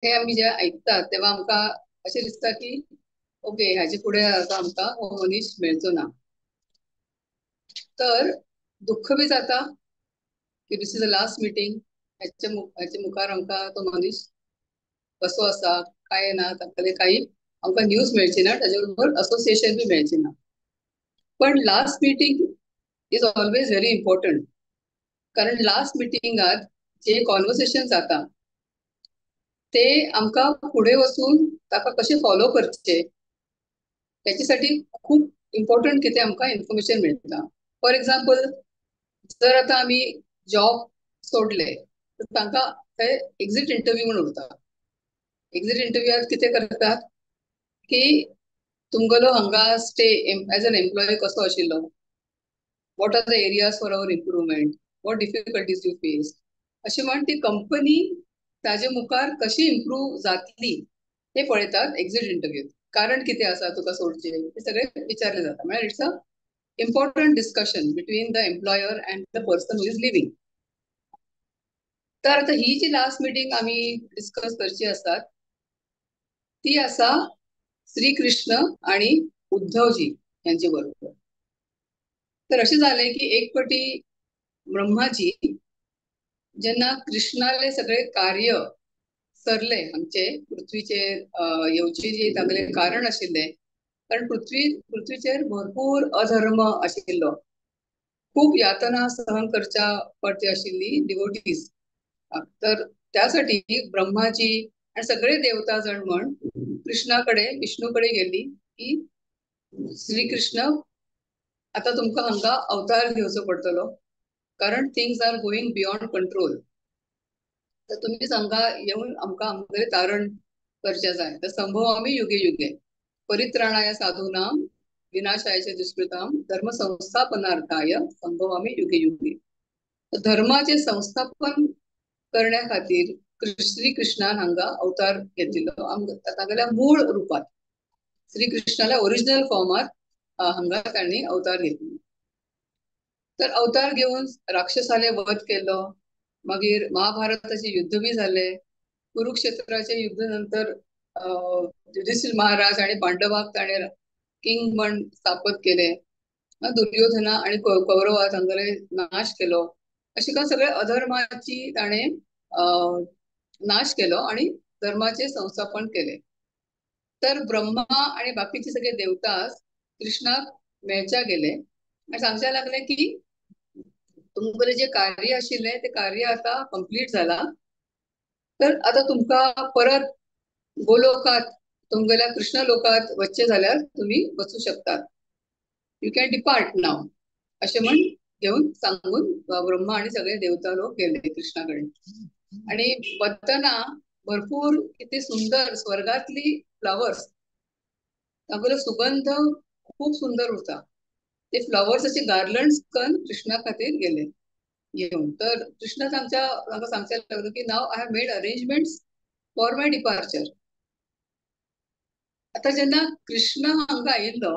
हे आमी जे आयकतात तेव्हा आमकां अशें दिसता की ओके, हाजे फुडें आतां आमकां हो मनीस मेळचो ना. तर दुःख बी जाता की this is the last meeting. हाचे मुखार आमकां तो मनीस कसो आसा काय ना ताका काही आमकां न्यूज मेळची ना, ताजे बरोबर असोसिएशन बी मेळची ना. पण last meeting is always very important, कारण लास्ट मिटिंगात जे कॉन्वर्सेशन जाता ते आमकां फुडें वचून ताका कशें फॉलो करचें त्याच्यासाठी खूप इम्पॉर्टंट कितें आमकां इन्फॉर्मेशन मेळटा. फॉर एग्जाम्पल, जर आतां आमी जॉब सोडले तर तांकां थंय एक्झिट इंटरव्यू म्हूण उरता. एक्झिट इंटरव्यूआत कितें करतात की तुमगेलो हांगा स्टे एज एन एम्प्लॉय कसो आशिल्लो, what are the areas for our improvement, what difficulties you face, अशें म्हण ती कंपनी ताजे मुखार कशी इम्प्रूव जातली हे पळयतात एक्झिट इंटरव्यूत. कारण कितें आसा तुका सोडचें हें सगळें विचारलें जाता. म्हळ्यार it's a important discussion between the employer and the person who is living. तर आतां ही जी लास्ट मिटींग आमी डिस्कस करची आसात ती आसा श्री कृष्ण आणि उद्धवजी यांचे बरोबर. तर अशें जालें की एक पटी ब्रह्माजी जेन्ना कृष्णाले सगळे कार्य सरले आमचे पृथ्वीचेर येवचे जे तागेलें कारण आशिल्लें, कारण पृथ्वीचेर भरपूर अधर्म आशिल्लो, खूप यातना सहन करच्या पडची आशिल्ली डिवोटीज. तर त्यासाठी ब्रह्माजी आणि सगळे देवता जण म्हण कृष्णाकडे विष्णूकडे गेली की श्रीकृष्ण आता तुमकां हांगा अवतार घेवचो पडटलो, कारण things are going beyond control. तर तुमी हांगा येवन आमकां आमगेलें तारण करचें जाय. तर संभवामी युगे युगे परित्राणाय साधूनां विनाशाय दुष्कृतां धर्म संस्थापनार्थाय संभवामी युगे युगे. धर्माचे संस्थापन करण्या खातीर श्री कृष्णान हांगा अवतार घेतिल्लो तागेल्या मूळ रुपात, श्री कृष्णाल्या ओरिजिनल फॉर्मात हांगा तांणी अवतार घेतिल्लो. तर अवतार घेवन राक्षसाले वध केलो, मागीर महाभारताचे युद्ध बी जाले, कुरुक्षेत्राचे युद्ध नंतर युधिष्ठिर महाराज आणि पांडवाक ताणें किंग म्हण स्थापत केले, दुर्योधना आणि कौरवाक तांगेले नाश केलो. अशें करून सगळे अधर्माची ताणें नाश केलो आणि धर्माचे संस्थापन केले. तर ब्रह्मा आणि बाकीचे सगळे देवता कृष्णाक मेळच्या गेले आणि सांगच्या लागले की तुमगेलें जे कार्य आशिल्लें ते कार्य आतां कंप्लीट जाला, तर आतां तुमकां परत गोलोकात तुमगेल्या कृष्ण लोकात वचचें जाल्यार तुमी वचूं शकतात, you can depart नाव अशें म्हण घेवन सांगून ब्रह्मा आणि सगळे देवता लोक गेले कृष्णा कडेन. आणि वतना भरपूर किती सुंदर स्वर्गातली फ्लावर्स, तांगेलो सुगंध खूप सुंदर उरता, ते फ्लावर्साचे गार्लंड्स करून कृष्णा खातीर गेले घेवन. तर कृष्ण तांकां सांगच्या लागलो की now I have made arrangements for my departure. आता जेन्ना कृष्ण हांगा आयिल्लो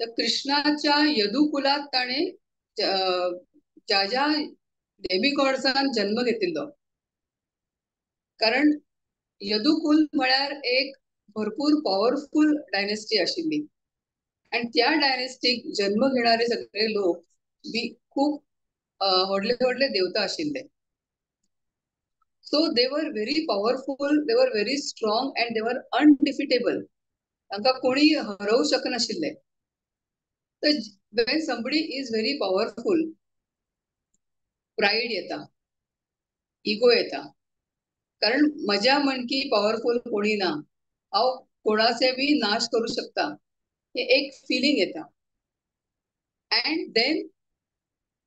तर कृष्णाच्या यदुकुलात ताणें ज्या ज्या डेमिगॉड्सान जन्म घेतिल्लो, कारण यदुकुल म्हळ्यार एक भरपूर पॉवरफुल डायनेस्टी आशिल्ली आणि त्या डायनेस्टीक जन्म घेणारे सगळे लोक बी खूप व्हडले व्हडले देवता आशिल्ले. So they were very powerful, they were very strong and they were undefeatable. तांकां कोणी हरोवंक शकनाशिल्ले. तर when somebody is very powerful, pride येता, इगो येता, कारण म्हज्या म्हणकी पॉवरफुल कोणी ना, हांव कोणाचे बी नाश करू शकता, हे एक फिलिंग येता. अँड then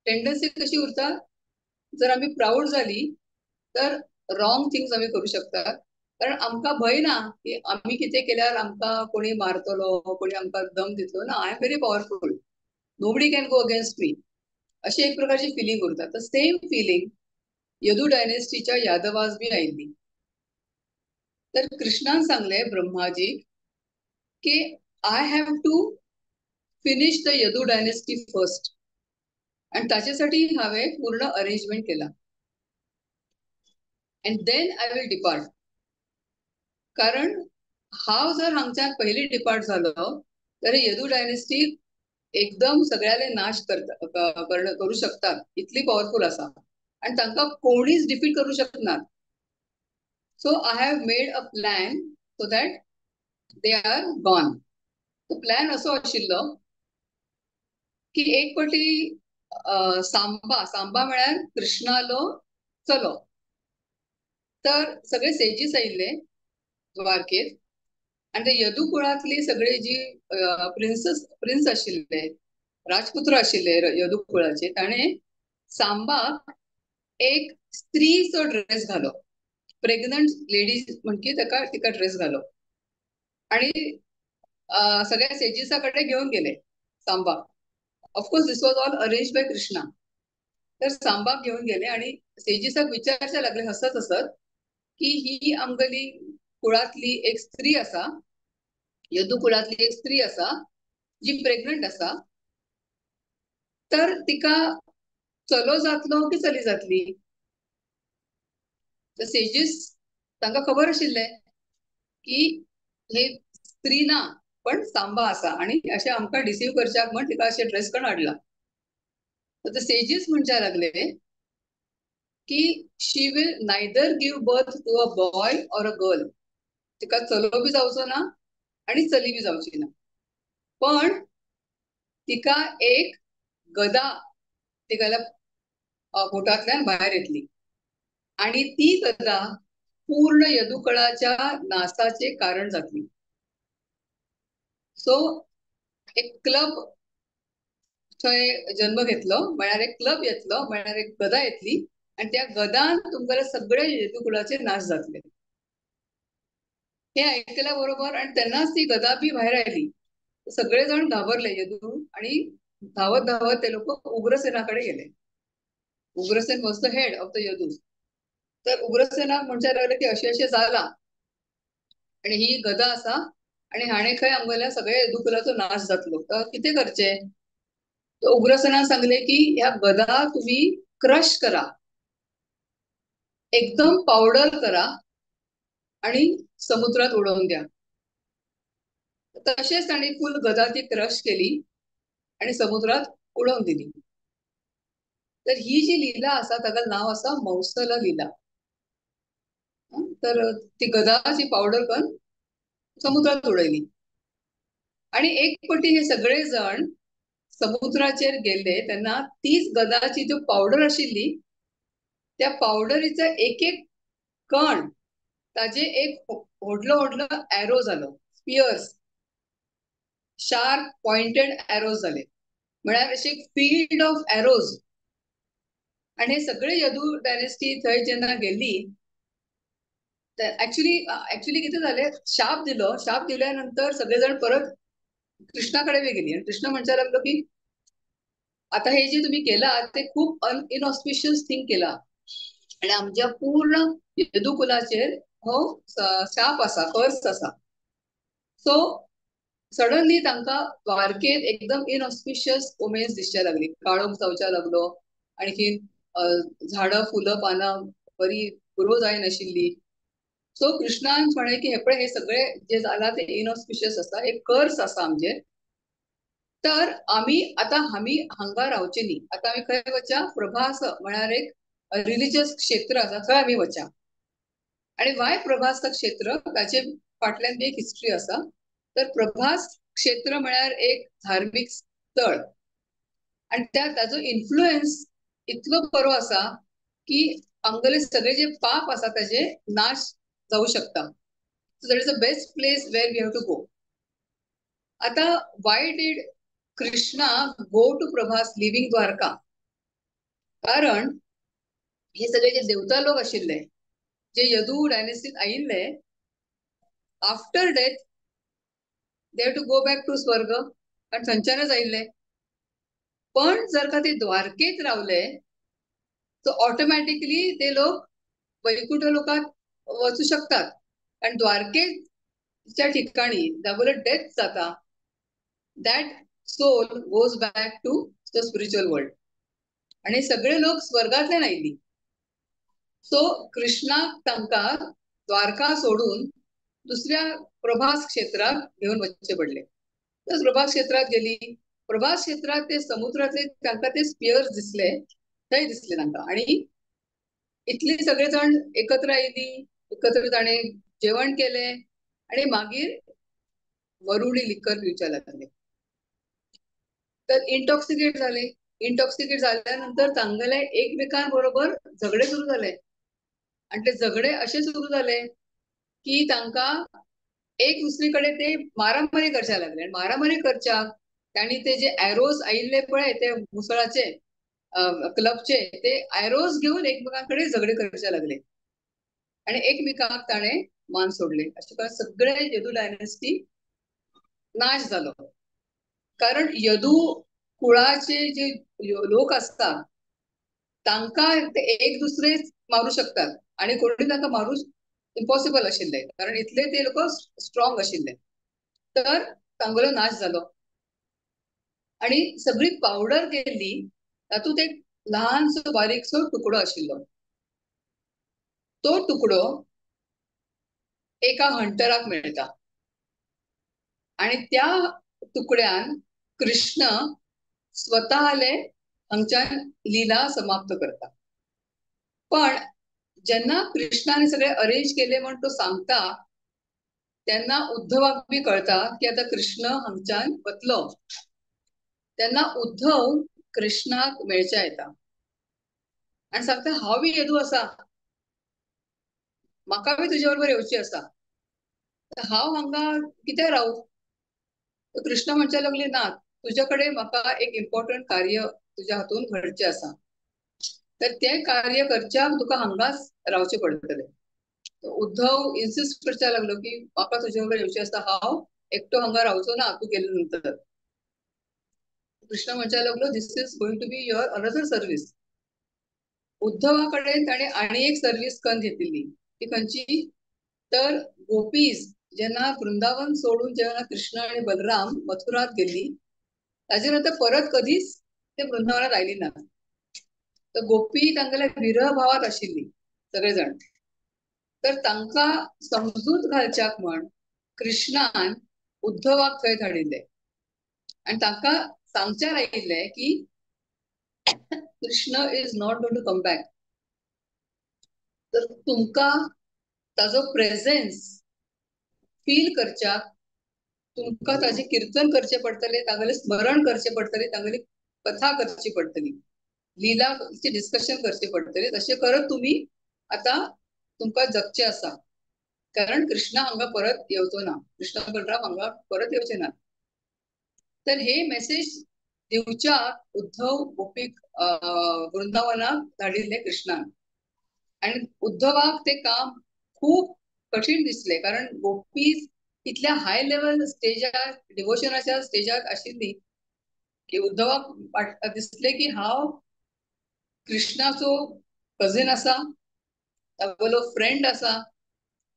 tendency कशी उरता, जर आमी प्राऊड जाली तर रॉंग थिंग्स आमी करू शकतात, कारण आमकां भंय ना की आमी कितें केल्यार आमकां कोणी मारतलो, कोणी आमकां दम दितलो ना, I am very powerful, nobody can go against me, अशी एक प्रकारची फिलिंग उरता. तर सेम फिलिंग यदू डायनेस्टीच्या यादवास बी आयिल्ली. तर कृष्णान सांगले ब्रह्माजी की I have to finish the Yadu dynasty first, आणि ताच्यासाठी हांवें पूर्ण अरेंजमेंट केला, and then I will depart. कारण हांव जर हांगच्यान पयलीं डिपार्ट जालो तर यदू डायनेस्टी एकदम सगळ्याले नाश करता करू शकतात, इतली पॉवरफुल आसा आणि तांकां कोणीच डिफीट करू शकनात. So I have made a plan so that they are gone. तो प्लॅन असो आशिल्लो की एक पटी सांबा, सांबा म्हळ्यार कृष्णालो चलो. तर सगळे सेजीस आयिल्ले द्वारकेत आणि ते यदू कुळातली सगळे जी प्रिन्स आशिल्ले, राजपुत्र आशिल्ले यदू कुळाचे, ताणें सांबाक एक स्त्रीचो ड्रेस घालो. प्रेग्नंट लेडीज म्हणकी ताका तिका ड्रेस घालो आणि सगळ्या सेजिसा कडेन घेवन गेले सांबाक. Of course this was all arrange by Krishna. तर सांबाक घेवन गेले आणि सेजिसाक विचारचे लागले हसत हसत की ही आमगेली कुळातली एक स्त्री आसा, यदू कुळातली एक स्त्री आसा जी प्रेग्नंट आसा, तर तिका चलो जातलो की चली जातली? तर सेजीस तांकां खबर आशिल्लें की हे स्त्री ना पण सांबा आसा आणि अशें आमकां डिसीव करच्याक म्हण तिका अशें ड्रेस करून हाडला. तर ते सेजीस म्हणच्या लागले की she will neither give birth to a boy or a girl. तिका चलो बी जावचो ना आणि चली बी जावची ना, पण तिका एक गदा तिका पोटांतल्यान भायर येतली आणि ती गदा पूर्ण यदुकळाच्या नासाचे कारण जातली. सो एक क्लब थंय जन्म घेतलो, म्हळ्यार एक क्लब येतलो, म्हळ्यार एक गदा येतली आणि त्या गदान तुमकां सगळे यदुकुळाचे नाश जातले. हे ऐकल्या बरोबर आणि तेन्नाच ती गदा बी भायर आयली. सगळे जण घाबरले यदू आणि धावत धावत ते लोक उग्रसेनाकडे गेले. Ugrasen was the head of the Yadus. तर उग्रसेनाक म्हणचे लागले की अशें अशें जाला आणि ही गदा आसा आणि हाणें खंय आमगेल्या सगळ्या यदुकुलाचो नाश जातलो, तर कितें करचें? तर उग्रसेनान सांगले की ह्या गदा तुम्ही क्रश करा, एकदम पावडर करा आणि समुद्रात उडोवन द्या. तशेंच तांणी फुल गदा ती क्रश केली आणि समुद्रात उडोवन दिली. तर ही जी लीला आसा ताका नांव आसा मौसल लीला. तर ती गदाची पावडर करून समुद्रात उडयली आणि एक पटी हे सगळे जण समुद्राचेर गेले तेन्ना तीच गदाची जी पावडर आशिल्ली त्या पावडरीचा एक एक कण ताजे एक व्हडलो व्हडलो एरो जालो, स्पियर्स, शार्प पॉइंटेड एरोज जाले, म्हळ्यार अशे फील्ड ऑफ एरोज. आणि हे सगळे यदू डायनेस्टी थंय जेन्ना गेली, ऍक्च्युली कितें जालें, शाप दिलो, शाप दिल्या नंतर सगळे जण परत कृष्णाकडे बी गेली आणि कृष्ण म्हणच्या लागलो की आता हे जे तुम्ही केला ते खूप इनऑस्पिशियस थिंग केला आणि आमच्या पूर्ण यदुकुलाचेर हो शाप आसा, कर्स आसा. सो सडनली तांकां द्वारकेत एकदम इनऑस्पिशियस ओमेन्स दिसच्या लागली, काळोख जावच्या लागलो, आणखी झाडां फुलं पानां बरी ग्रो जायनाशिल्ली. सो कृष्णान म्हळें की हे पळय हे सगळे जे जाला ते इनऑस्पिशियस आसा, हे कर्स आसा आमचेर, तर आमी आतां आमी हांगा रावचे न्ही, आतां आमी खंय वच्या, प्रभास म्हळ्यार एक रिलिजियस क्षेत्र आसा थंय आमी वच्या. आणि वाय प्रभास क्षेत्र, ताचे फाटल्यान बी एक हिस्ट्री आसा. तर प्रभास क्षेत्र म्हळ्यार एक धार्मीक स्थळ आणि त्या ताजो इन्फ्लुएन्स इतलो बरो आसा की आमगेले सगळे जे पाप आसा ताजे नाश जाऊ शकता. So that is the best place where we have to go. आता why did Krishna go to Prabhas living Dwarka? कारण हे सगळे जे देवता लोक आशिल्ले जे यदू डायनेस्टीत आयिल्ले, after death they have to go back to स्वर्ग, कारण थंयच्यानच आयिल्ले. पण जर का ते द्वारकेत रावले तर ऑटोमॅटिकली ते लोक वैकुंठ लोकात वचू शकतात, कारण द्वारकेच्या ठिकाणी जागोर डेथ जाता, that soul goes back to the spiritual world आणि सगळे लोक स्वर्गांतल्यान आयिल्ली. सो कृष्णाक तांकां द्वारका सोडून दुसऱ्या प्रभास क्षेत्रात घेवन वचचे पडले. तर प्रभास क्षेत्रात गेली. प्रभास क्षेत्रात ते समुद्रातले तांकां ते स्पियर्स दिसले, थंय दिसले तांकां. आणि इतली सगळे जण एकत्र आयली, एकत्र ताणें जेवण केलें आणि मागीर वरुडी लिकर पिवच्या लागले. तर इंटॉक्सिकेट झाले. इंटॉक्सिकेट झाल्यानंतर तांगेले एकमेकांबरोबर झगडे सुरू झाले. आणि ते झगडे असे सुरू झाले की तांकां एक दुसरीकडे ते मारामारी करच्या लागले. आणि मारामारी करच्याक तांणी ते जे एरोज आयिल्ले पळय ते मुसळाचे क्लबचे ते एरोज घेऊन एकमेकांकडे झगडे करच्या लागले आणि एकमेकांक ताणें मान सोडले. अशें करून सगळे यदू डायनेस्टी नाश जालो. कारण यदू कुळाचे जे लोक असतात तांकां ते एक दुसरे मारू शकतात आणि कोणी तांकां मारू इम्पॉसिबल आशिल्ले, कारण इतले ते लोक स्ट्रॉंग आशिल्ले. तर तांगेलो नाश जालो आणि सगळी पावडर केल्ली तातूंत एक ल्हानसो बारीकसो तुकडो आशिल्लो. तो तुकडो एका हंटराक मेळटा आणि त्या तुकड्यान कृष्ण स्वतःले हांगच्यान लीला समाप्त करता. पण जेन्ना कृष्णाने सगळे अरेंज केले म्हण तो सांगता तेन्ना उद्धवाक बी कळता की आता कृष्ण हांगच्यान वतलो. तेन्ना उद्धव कृष्णाक मेळच्या येता आनी सांगता हांव बी यदू आसा, म्हाका बी तुजे बरोबर येवची आसा, हांव हांगा कित्याक रावू? कृष्ण म्हणच्या लागले ना, तुज्या कडेन म्हाका एक इम्पॉर्टंट कार्य तुज्या हातून घडचें आसा, तर तें कार्य करच्याक तुका हांगाच रावचें पडटलें. उद्धव इन्सिस्ट करच्या लागलो की म्हाका तुजे बरोबर येवचें आसा, हांव एकटो हांगा रावचो ना तूं गेले नंतर. कृष्ण म्हणच्या लागलो this is going to be your another service. Uddhava कडेन ताणें आनी एक सर्वीस करून घेतिल्ली, ती खंयची? तर गोपीज जेन्ना वृंदावन सोडून जेन्ना कृष्ण आनी बलराम मथुरात गेली ताजे नंतर परत कधीच ते वृंदावनात आयली ना. तर गोपी तांगेल्या विरह भावात आशिल्ली सगळे जाण. तर तांकां समजूत घालच्याक म्हण कृष्णान उद्धवाक थंय धाडिल्ले आनी तांकां सांगच्या लायिल्लें की Krishna is not going to come back. तर तुमकां ताजो प्रेझेन्स फील करच्याक तुमकां ताजें किर्तन करचें पडटलें, तागेलें स्मरण करचें पडटलें, तागेली कथा करची पडटली, लीलाचे डिस्कशन करचें पडटलें. तशें करत तुमी आतां तुमकां जगचें आसा, कारण कृष्णा हांगा परत येवचो ना, कृष्ण बलराम हांगा परत येवचे ना. तर हे मेसेज दिवच्याक उद्धव गोपीक वृंदावनाक धाडिल्ले कृष्णान. आनी उद्धवाक ते काम खूब कठीण दिसले, कारण गोपी इतल्या हाय लेवल स्टेजार डिवोशनाच्या स्टेजार आशिल्ली की उद्धवाक दिसले की हांव कृष्णाचो कझीन आसा, तागेलो फ्रेंड आसा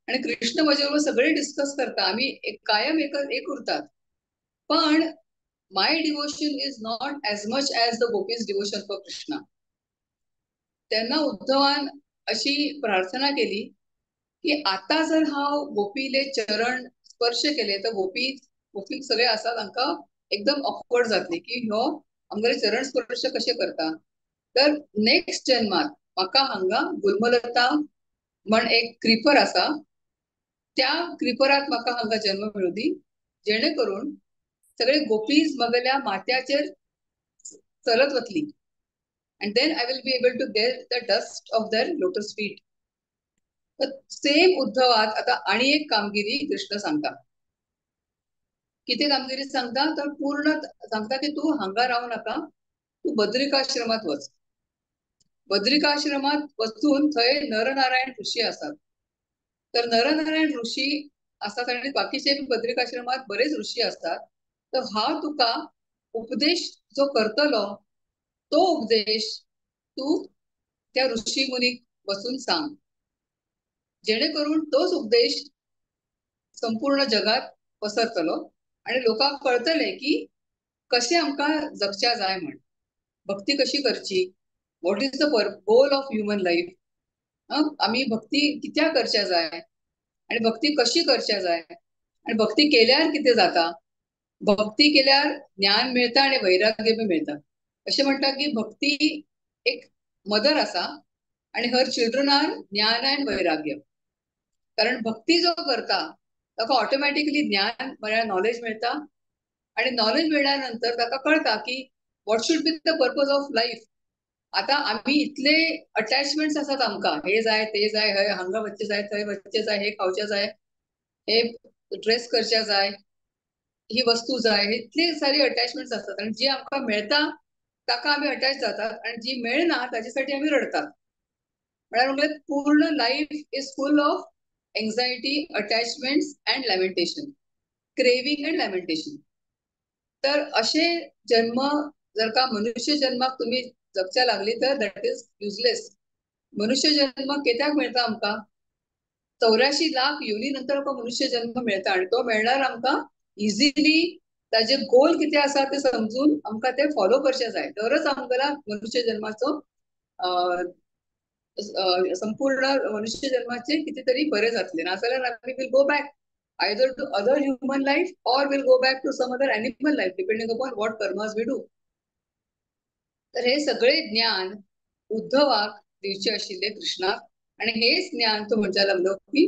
आनी कृष्ण म्हजे बरोबर सगळे डिस्कस करता, आमी कायम एक उरतात, पण my devotion is not as much as the gopis devotion for Krishna. तेन्ना उद्धवान अशी प्रार्थना केली की आता जर हांव गोपीले चरण स्पर्श केले तर गोपी गोपीक सगळे आसा तांकां एकदम ऑकवर्ड जातली की ह्यो आमगेले चरण स्पर्श कशे करता. तर नेक्स्ट जन्मात म्हाका हांगा गुलमलता म्हण एक क्रिपर आसा, त्या क्रिपरात म्हाका हांगा जन्म मेळूं दी, जेणे करून सगळे गोपीज मगल्या माथ्याचेर चलत वतली and then I will be able to get the dust of their lotus feet. तर सेम उद्धवात आता आणि एक कामगिरी कृष्ण सांगता. किती कामगिरी सांगता? तर पूर्ण सांगता की तू हांगा रावू नाका, तू बद्रिकाश्रमात वच. बद्रिकाश्रमात वचून थंय नरनारायण ऋषी आसात. तर नरनारायण ऋषी आसात आणि बाकीचे बद्रिकाश्रमात बरेच ऋषी असतात. तर हा तुका उपदेश जो करतलो तो उपदेश तू त्या ऋषी मुनीक बसून सांग, जेणेकरून तोच उपदेश संपूर्ण जगात पसरतलो आणि लोकांक कळतले की कशें आमकां जगच्या जाय म्हण, भक्ती कशी करची, what is the goal of human life, आमी भक्ती कित्याक करच्या जाय, आणि भक्ती कशी करच्या जाय आणि भक्ती केल्यार कितें जाता, भक्ती केल्यार ज्ञान मेळटा आणि वैराग्य बी मेळटा. अशें म्हणटा की भक्ती एक मदर आसा आणि हर चिल्ड्रन are ज्ञान अँड वैराग्य. कारण भक्ती जो करता ताका ऑटोमॅटिकली ज्ञान म्हळ्यार नॉलेज मेळटा आणि नॉलेज मेळ्ळ्या नंतर ताका कळटा की what should be the purpose of life. आता आमी इतले अटॅचमेंट्स आसात आमकां, हे जाय ते जाय, हय हांगा वच्चे जाय थंय वच्चे जाय, हे खावचे जाय, हे ड्रेस करचे जाय, ही वस्तू जाय, इतली सारी अटॅचमेंट्स आसतात आणि जी आमकां मेळटा ताका आमी अटॅच जातात आणि जी मेळना ताजे साठी आमी रडतात. म्हळ्यार म्हणजे पूर्ण life is full of anxiety, attachments and lamentation, craving and lamentation. तर असे जन्म जर का मनुष्य जन्माक तुम्ही जगच्या लागली तर that is useless. मनुष्य जन्म कित्याक मेळटा आमकां? 84 लाख योनी नंतर आमकां मनुष्य जन्म मेळटा आणि तो मेळणार आमकां इझिली ताजे गोल कितें आसा ते समजून आमकां ते फॉलो करचे जाय, तरच आमकां मनुष्य जन्माचो संपूर्ण मनुष्य जन्माचे कितें तरी बरें जातलें. नाजाल्यार आमी will go back either to other human life or will go back to some other animal life depending upon what karmas we do. तर हे सगळे ज्ञान उद्धवाक दिवचे आशिल्ले कृष्णाक आणि हेच ज्ञान तो म्हणच्या लागलो की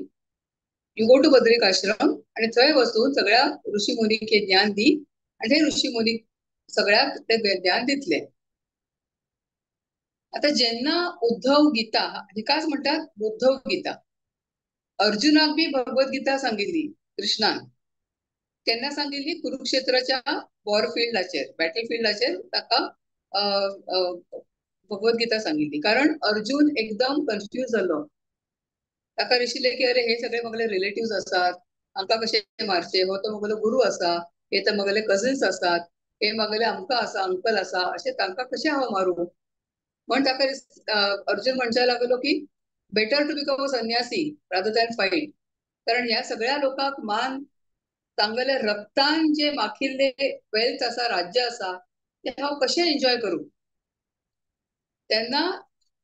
you go to Badrikashram आणि थंय वचून सगळ्या ऋषी मुनीक हे ज्ञान दी आणि हे ऋषी मुनीक सगळ्याक ते ज्ञान दितले. आता जेन्ना उद्धव गीता, हिकाच म्हणटात उद्धव गीता, अर्जुनाक बी भगवत गीता सांगिल्ली कृष्णान. केन्ना सांगिल्ली? कुरुक्षेत्राच्या वॉर फिल्डाचेर, बॅटल फिल्डाचेर ताका भगवत गीता सांगिल्ली. कारण अर्जुन एकदम कन्फ्यूज जालो. ताका दिशिल्लें की अरे हे सगळे म्हगेले रिलेटिव्स आसात, हांकां कशे मारचे, हो तो म्हगेलो गुरू आसा, हे तर म्हगेले कझन्स आसात, हे म्हगेले अमकां आसा, अंकल आसा, अशें तांकां कशें हांव मारूं म्हण ताका अर्जुन म्हणच्या लागलो की better to become a sannyasi rather than fight. कारण ह्या सगळ्या लोकांक मान तांगेले रक्तान जे माखिल्ले वेल्थ आसा, राज्य आसा, ते हांव कशें एन्जॉय करूं. तेन्ना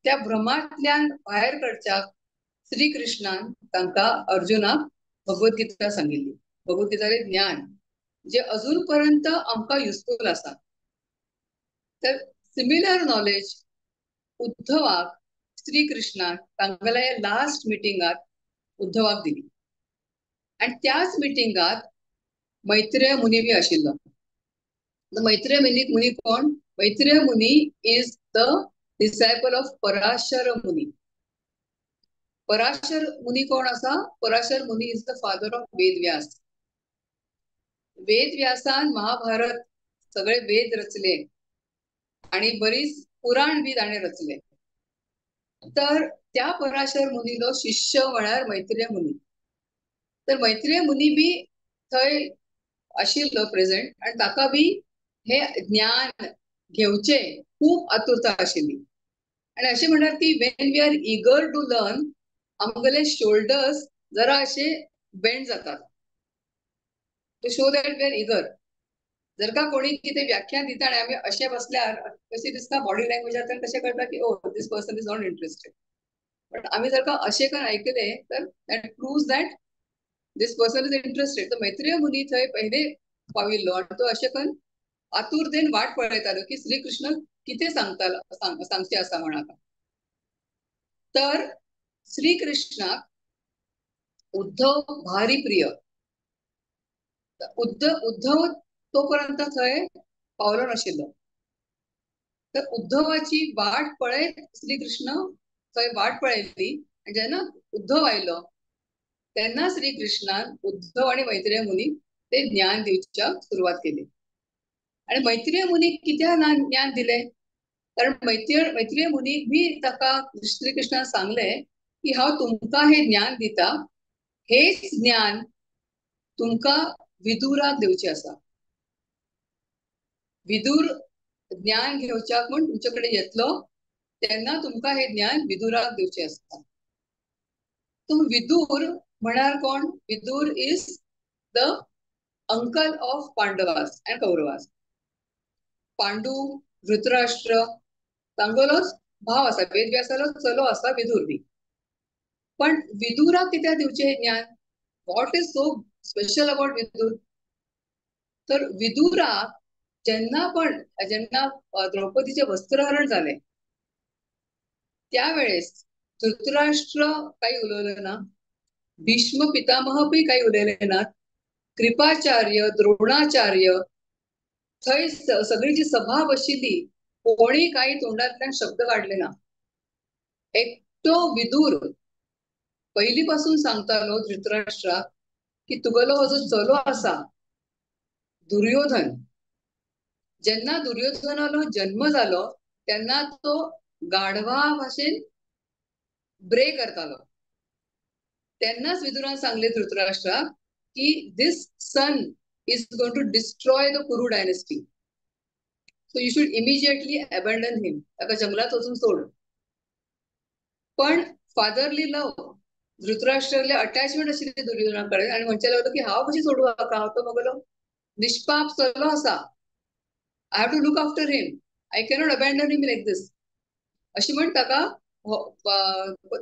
त्या भ्रमांतल्यान भायर काडच्याक श्री कृष्णान तांकां अर्जुनाक भगवत गीता सांगिल्ली. भगवत गीताचें ज्ञान जे अजून पर्यंत आमकां युजफूल आसा. तर सिमिलर नॉलेज उद्धवाक श्री कृष्णान तांगेल्या लास्ट मिटिंगात उद्धवाक दिली. आनी त्याच मिटिंगात मैत्रेय मुनी बी आशिल्लो. मैत्रेय मुनी कोण? Maitreya Muni is the disciple of Parashar Muni. Parashar Muni कोण आसा? Parashar Muni is the father of Ved Vyas. वेद व्यासान महाभारत सगळे वेद रचले आणि बरीच पुराण बी ताणें रचले. तर त्या पराशर मुनीलो शिष्य म्हळ्यार मैत्रेय मुनी. तर मैत्रेय मुनी बी थंय आशिल्लो प्रेझेंट आनी ताका बी हे ज्ञान घेवचे खूब आतुरता आशिल्ली. आनी अशें म्हणटात की when we are eager to learn आमगेले शोल्डर्स जरा अशे बेंड जातात to show that we are eager. जर का कोणी कितें व्याख्यान दिता आनी आमी अशें बसल्यार कशें दिसता बॉडी लँग्वेजांतल्यान कशें कळटा की oh this person is not interested. पण आमी जर का अशें करून आयकलें तर that proves that this person is interested. तर मैत्रेय मुनी थंय पयले पाविल्लो आनी तो अशें करून आतुरतेन वाट पळयतालो की श्री कृष्ण कितें सांगतालो, सांगचें आसा म्हण आतां. तर श्री कृष्णाक उद्धव भारी प्रिय. उद्धव तोपर्यंत थंय पावलो नाशिल्लो. तर उद्धवाची वाट पळयत श्री कृष्ण थंय वाट पळयली आनी जेन्ना उद्धव आयलो तेन्ना श्री कृष्णान उद्धव आनी मैत्रेय मुनीक ते ज्ञान दिवच्याक सुरवात केली. आनी मैत्रेय मुनीक कित्याक ज्ञान दिलें? कारण मैत्रेय मुनीक बी ताका श्री कृष्णान सांगलें की हांव तुमकां हें ज्ञान दिता, हेच ज्ञान तुमकां विदुराक दिवचें आसा. विदुर ज्ञान घेवच्याक म्हूण तुमचे कडेन येतलो तेन्ना तुमकां हें ज्ञान विदुराक दिवचें आसता. तूं विदुर म्हळ्यार कोण? Vidur is the uncle of Pandavas and Kauravas. Pandu, Dhritarashtra तांगेलोच भाव आसा, वेदव्यासालो चलो आसा विदुर बी. पण विदुराक कित्याक दिवचें हें ज्ञान? What is so special about Vidur? तर विदुरा जेन्ना पण जेन्ना द्रौपदीचे वस्त्रहरण झाले त्यावेळेस धृतराष्ट्र काही उलयले ना, भीष्म पितामह बी काही उलयले ना, कृपाचार्य द्रोणाचार्य थंय सगळी जी सभा बशिल्ली कोणी काही तोंडातल्यान शब्द काडले ना. एकटो विदूर पहिलीपासून सांगतालो धृतराष्ट्राक की तुगेलो हो जो चलो आसा दुर्योधन, जेन्ना दुर्योधनालो जन्म जालो तेन्ना तो गाढवा भाशेन ब्रे करतालो. तेन्नाच विदुरान सांगले धृतराष्ट्राक की this son is going to destroy the Kuru dynasty, so you should immediately abandon him, ताका जंगलात वचून सोड. पण फादरली लव, धृतराष्ट्राले अटॅचमेंट आशिल्ली दुर्योधना कडेन आनी म्हणचे लागलो की हांव कशी सोडू हाका, हांव तो मगलो निष्पाप चलो आसा, I have to look after him, I cannot abandon him like this, अशी म्हण ताका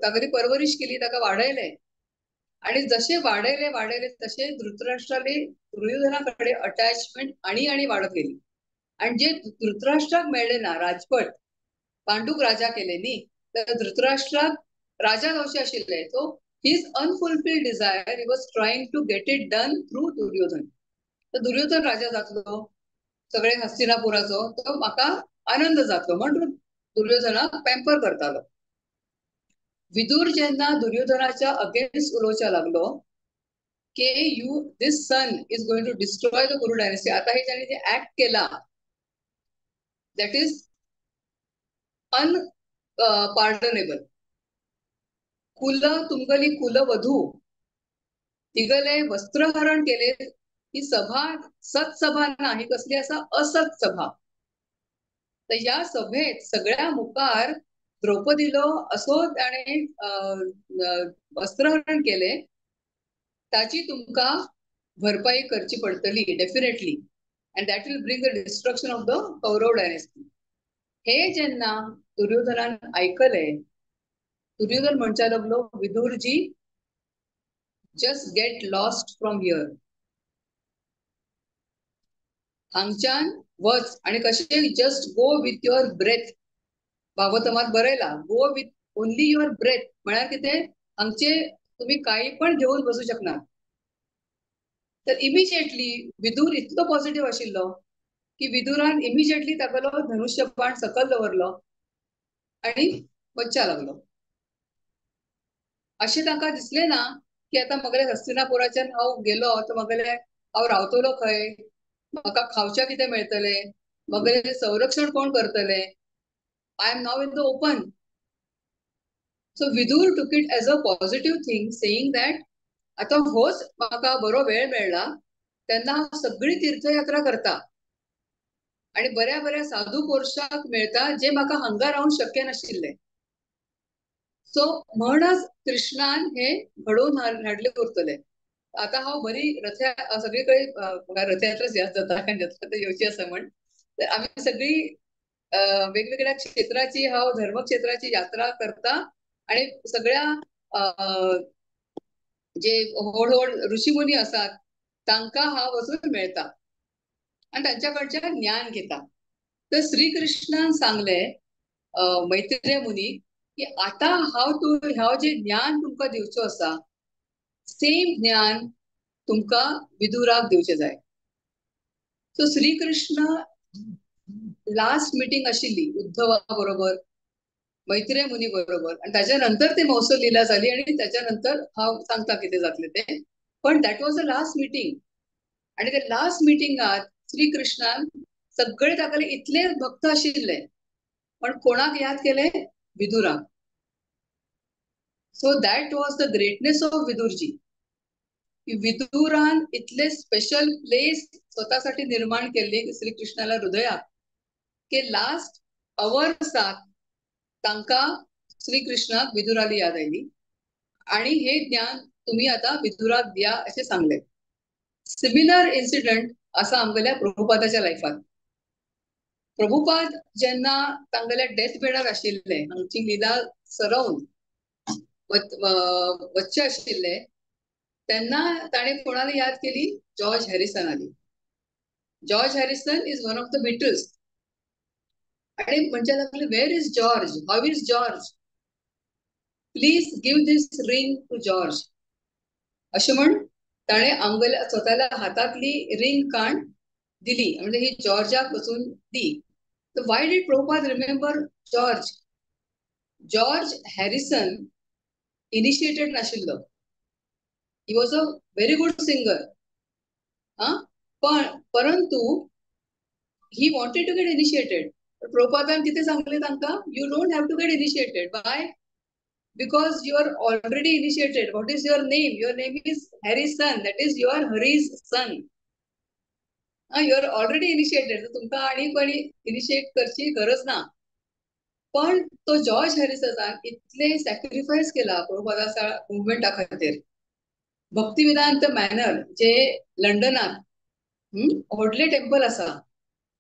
तागेली परवरीश केली, ताका वाडयले. आणि जसे वाडयले वाडयले तसे धृतराष्ट्राले दुर्योधना कडेन अटॅचमेंट आणि आणि वाडत गेली. आणि जे धृतराष्ट्राक मेळ्ळे ना राजपट, पांडूक राजा केले न्ही, तर धृतराष्ट्राक राजा जावचे आशिल्ले. So his unfulfilled desire he was trying to get it done through Duryodhan. तर दुर्योधन राजा जातलो सगळे हस्तिनापुराचो, तो म्हाका आनंद जातलो म्हण दुर्योधनाक पॅम्पर करतालो. विदुर जेन्ना दुर्योधनाच्या अगेन्स्ट उलोवच्या लागलो की you this son is going to destroy the Kuru dynasty, आता हे ज्यांनी जे ऍक्ट केला that is unpardonable. कुल तुमगली कुलवधू तिगले वस्त्रहरण केले, ही सभा सत्सभा ना, ही कसली आसा असत सभा. तर ह्या सभेत सगळ्या मुखार द्रौपदीलो असो ताणें वस्त्रहरण केले ताची तुमकां भरपाई करची पडटली definitely, and that will bring the destruction of the Kaurav dynasty. हे जेन्ना दुर्योधनान आयकले, दुर्योधन म्हणच्या लागलो Vidurji just get lost from here, हांगच्यान वच. आणि कशें just go with your breath, भागवतमात बरयला go with only your breath, म्हळ्यार कितें हांगचे तुम्ही काही पण घेवन बसू शकना. तर इमिजिएटली विदूर इतलो पॉझिटिव्ह आशिल्लो की विदुरान इमिजिएटली तागेलो धनुष्यबाण सकल दवरलो आणि वच्चा लागलो. अशें तांकां दिसलें ना की आतां मगले हस्तिनापुराच्यान हांव गेलो तर मगले हांव रावतलो खंय, म्हाका खावच्या कितें मेळटलें, मगले संरक्षण कोण करतले, I am now in the open. So Vidur took it as a positive thing, saying that आतां होच म्हाका बरो वेळ मेळ्ळा तेन्ना हांव सगळी तीर्थयात्रा करता आणि बऱ्या बऱ्या साधू पुरुषाक मेळटा जे म्हाका हांगा रावूंक शक्य नाशिल्लें. सो म्हणच कृष्णान हे घडोवन हाडले उरतले. आतां हांव बरी रथया सगळी कडेन रथयात्राच याद जाता कारण यात्रा येवची आसा म्हण, तर आमी सगळी वेगवेगळ्या क्षेत्राची हांव धर्मक्षेत्राची यात्रा करता आणि सगळ्या जे व्हड व्हड ऋषीमुनी आसात तांकां हांव वचून मेळटा आनी तांच्या कडच्यान ज्ञान घेता. तर श्रीकृष्णान सांगले मैत्रेय मुनी की आतां हांव तूं हांव जे ज्ञान तुमकां दिवचो आसा सेम ज्ञान तुमकां विदुराक दिवचें जाय. सो श्रीकृष्ण लास्ट मिटींग आशिल्ली उद्धवा बरोबर मैत्रेय मुनी बरोबर, आनी ताच्या नंतर ते मौसो लीला जाली आनी ताच्या नंतर हांव सांगता कितें जातलें तें, पण that was the last meeting. आनी ते लास्ट मिटिंगात श्रीकृष्णान सगळे तागेले इतले भक्त आशिल्ले पण कोणाक याद केले, विदुराक. So that was the greatness of Vidurji, की विदुरान इतले स्पेशल प्लेस स्वतःसाठी निर्माण केल्ली श्रीकृष्णाला हृदयाक की लास्ट अवर्साक तांकां श्रीकृष्णाक विदुराली याद आयली आणि हे ज्ञान तुम्ही आता विदुराक दिया अशें सांगले. सिमिलर इन्सिडंट आसा आमगेल्या प्रभुपादाच्या लायफात. प्रभुपाद जेन्ना तांगेल्या डेथ बेडार आशिल्ले, हांगची लिला सरोवन वच्चे आशिल्ले तेन्ना ताणें कोणाला याद केली? George हॅरिसनाली. George Harrison is one of the Beatles. आणि म्हणच्या लागले, where is George, how is George, please give this ring to George. अशें म्हण ताणें आमगेल्या स्वताल्या हातांतली रिंग काण दिली, म्हणजे ही जॉर्जाक वचून दी. तर why did Prabhupada remember George? George Harrison initiated नाशिल्लो, he was a very good singer, हा, पण परंतु he wanted to get initiated. प्रभुपादान कितें सांगलें तांकां? You don't have to get initiated. Why? Because you are already initiated. What is your name? Your name is Harrison, that is you are Hari's son. You are already initiated, तुमकां आनी कोणी initiate करची गरज ना. पण तो George हॅरिसनान इतले sacrifice केला प्रभुपादा मुवमेंटा खातीर. भक्तिवेदांत मॅनर जे लंडनात व्हडलें टेम्पल आसा,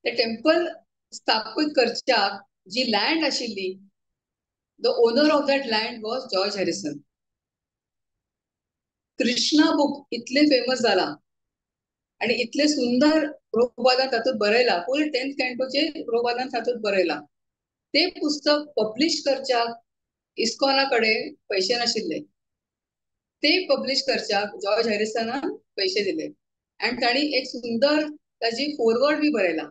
ते टेम्पल स्थापीत करच्याक जी लँड आशिल्ली, the owner of that land was George Harrison. Krishna book इतले फेमस जाला आणि इतले सुंदर प्रभुपादान तातूंत बरयला, फूल 10th कॅन्टोचे प्रभुपादान तातूंत बरयला. ते पुस्तक पब्लिश करच्याक इस्कॉना कडेन पयशे नाशिल्ले, ते पब्लिश करच्याक जॉर्ज हॅरिसनान पयशे दिले आनी तांणी एक सुंदर ताजी फॉरवर्ड बी बरयला.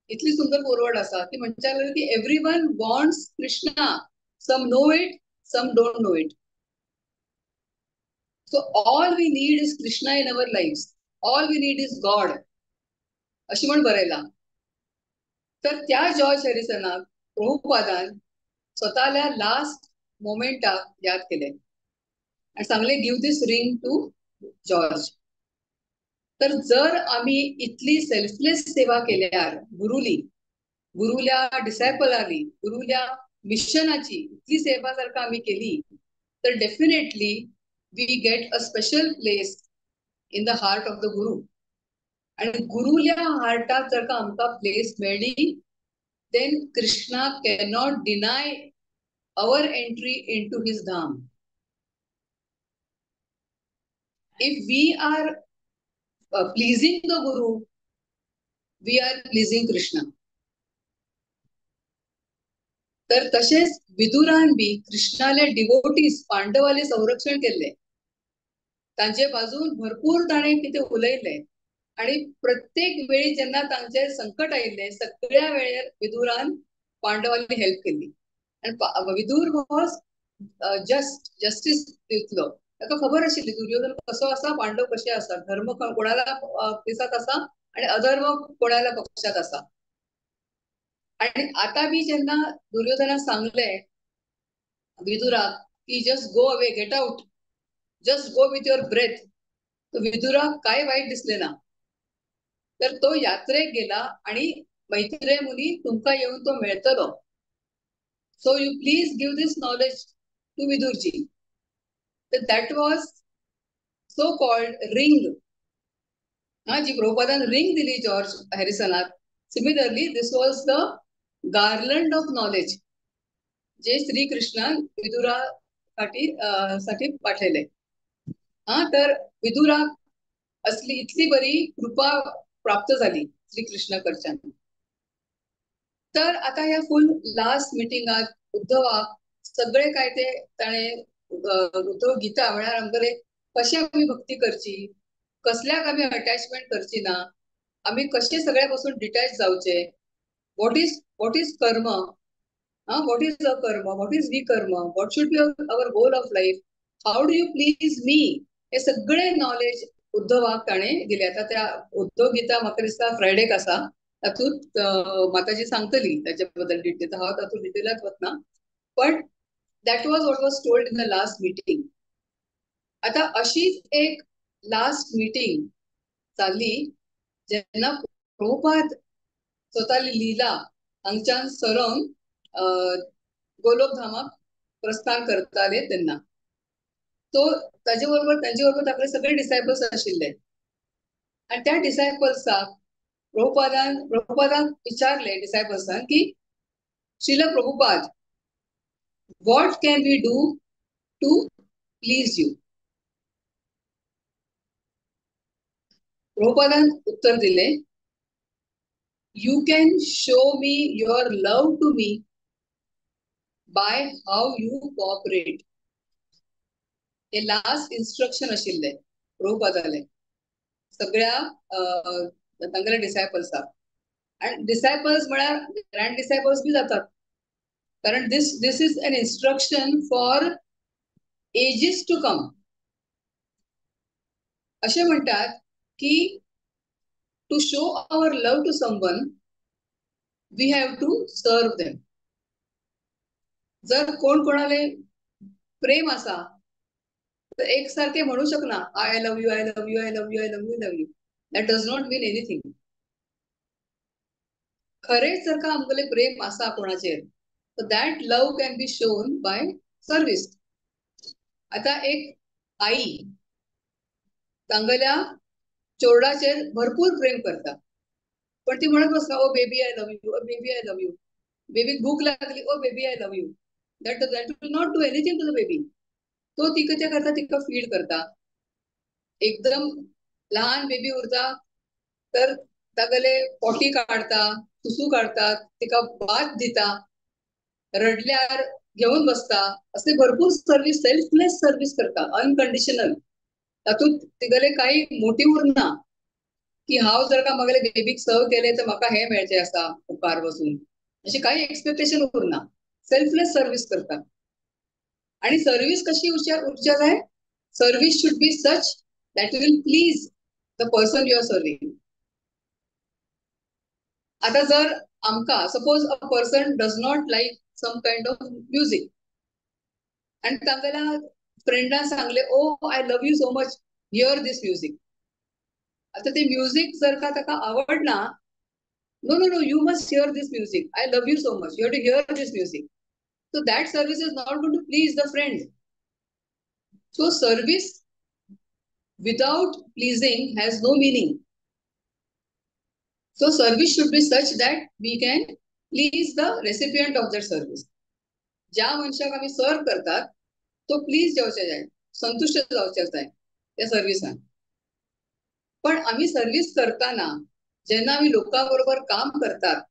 इतली सुंदर फॉरवर्ड आसा की म्हणच्या लागले की everyone wants Krishna, some know it, some don't know it. So all we need is Krishna in our life, all we need is God, अशी म्हण बरयला. तर त्या जॉर्ज हॅरिसनाक प्रभुपादान स्वताल्या लास्ट मोमेंटाक याद केले आणि सांगले, give this ring to George. तर जर आम्ही इतली सेल्फलेस सेवा केल्यार गुरुली, गुरुल्या डिसायपलाली, गुरुल्या मिशनाची इतली सेवा जर का आम्ही केली तर definitely we get a special place in the heart of the guru. आणि गुरुल्या हार्टात जर का आमकां प्लेस मेळ्ळी, then Krishna cannot deny our entry into his dham. If we are pleasing the guru, we are pleasing Krishna. तर तशेंच विदुरान बी कृष्णाले devotees पांडवाले संरक्षण केल्ले, तांचे बाजून भरपूर ताणें कितें उलयले आणि प्रत्येक वेळी जेन्ना तांचे संकट आयिल्ले सगळ्या वेळेर विदुरान पांडवांनी हेल्प केली. आनी विदूर वॉज जस्ट जस्टीस दितलो, ताका खबर आशिल्ली दुर्योधन कसो आसा, पांडव कशे आसा, धर्म कोणाला दिसत आसा आणि अधर्म कोणाला पक्षात आसा. आणि आता बी जेन्ना दुर्योधनान सांगले विदुराक की just go away, get out, just go with your breath, तो विदुराक काय वाईट दिसले ना. तर तो यात्रेक गेला आणि मैत्रेय मुनी तुमकां येवन तो मेळटलो, so you please give this knowledge to Vidurji. तर that was so called ring. हा, जी प्रभुपादान रिंग दिली जॉर्ज हॅरिसनाक, similarly this was the garland of knowledge जे श्री कृष्णान विदुरासाठी साठी पाठयले. हा, तर विदुराक असली इतली बरी कृपा प्राप्त झाली श्री कृष्ण कडच्यान. तर आता ह्या फुल लास्ट मिटिंगात उद्धवाक सगळे काय ते ताणें उद्धव गीता म्हळ्यार आमगेले कशें आमी भक्ती करची, कसल्याक आमी अटॅचमेंट करची ना, आमी कशें सगळ्या पासून डिटॅच जावचे, what is karma, what is akarma, what is vikarma, what should be our goal of life, how do you please me, हे सगळे नॉलेज उद्धवाक ताणें दिले. आतां त्या उद्धव गीता म्हाका दिसता फ्रायडेक आसा, तातूंत माताजी सांगतली ताचे बद्दल डिटेल, हांव तातूंत डिटेलांत वतना, पण that was what was told in the last meeting. आतां अशीच एक लास्ट मिटींग जाली जेन्ना प्रभुपाद स्वताली लीला हांगच्यान सरोन गोलोकधामाक प्रस्थान करताले तेन्ना तो ताजे बरोबर तांचे बरोबर ताकले सगळे डिसायपल्स आशिल्ले आनी त्या डिसायपल्साक प्रभुपादान विचारले डिसायपल्सान की Srila Prabhupada, what can we do to please you? प्रभुपादान उत्तर दिले, you can show me your love to me by how you cooperate. Hey last instruction आशिल्लें प्रभुपादालें सगळ्या तांगेल्या डिसायपल्साक. आनी डिसायपल्स म्हळ्यार ग्रँड डिसायपल्स बी जातात, कारण this this is an instruction for ages to come. अशें म्हणटात की to show our love to someone we have to serve them. जर कोण कोणाले प्रेम आसा तर एक सारखे म्हणू शकना I love you, I love you, I love you, I love you, love you. That does not mean anything. खरेंच जर का आमगेलें प्रेम आसा कोणाचेर तर that love can be shown by service. आता एक आई तांगेल्या चोरडाचेर भरपूर प्रेम करता, पण ती म्हणत बसता, oh baby I love you, oh baby I love you. बेबीक भूक लागली, oh baby I love you. That that will not do anything to the baby. तो ती कितें करता, तिका फीड करता. एकदम लहान बेबी उरता तर तागेले पोटी काडता, सुसू काडतात, तिका भात दिता, रडल्यार घेवन बसता. असे भरपूर सर्वीस, सेल्फलेस सर्वीस करता, अनकंडिशनल. तातूंत तिगेले काही मोटीव उरना की हांव जर का म्हगेले बेबीक सर्व केले तर म्हाका हें मेळचें आसा मुखार वचून, अशें काही एक्सपेक्टेशन उरना. सेल्फलेस सर्वीस करता. आणि सर्वीस कशी उरच्या जाय, service should be such that will please the person you are serving. आता जर आमकां suppose a person does not like some kind of music आनी तांगेल्या फ्रेंडान सांगले, oh I love you so much, hear this music. आता ते music जर का ताका आवडना, no no no, you must hear this music, I love you so much, you have to hear this music. So that service is not going to please the friend. So service without pleasing has no meaning. So service should be such that we can please the recipient of that service. ज्या मनशाक आमी सर्व करतात तो please जावचे जाय, संतुश्ट जावचे जाय त्या सर्विसान. पण आमी सर्वीस करताना जेन्ना आमी लोकां बरोबर काम करतात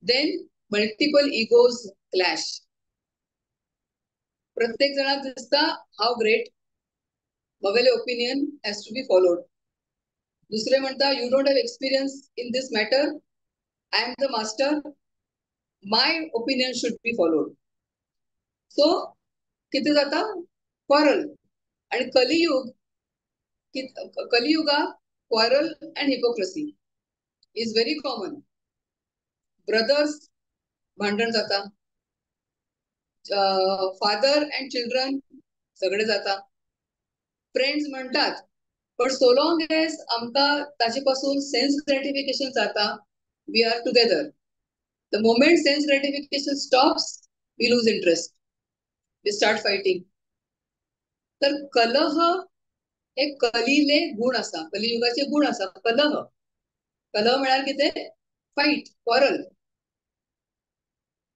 then multiple egos clash. प्रत्येक जणाक दिसता हाव ग्रेट, म्हगेलें opinion has to be followed. दुसरे म्हणटा you don't have experience in this matter, I am the master, my opinion should be followed. So कितें जाता, क्वारल. आनी कलियुग, कलियुगाक quarrel and hypocrisy is very common. Brothers भांडण जाता, father and children झगडे जाता, friends म्हणटात, बट सो लॉंग एज आमकां ताचे पासून सेन्स ग्रेटिफिकेशन जाता, we are together. The moment sense gratification stops, we lose interest, we start fighting. तर कलह हे कलिले गुण आसा, कलियुगाचे गुण आसा. कलह, कलह म्हळ्यार कितें, फायट, क्वॉरल.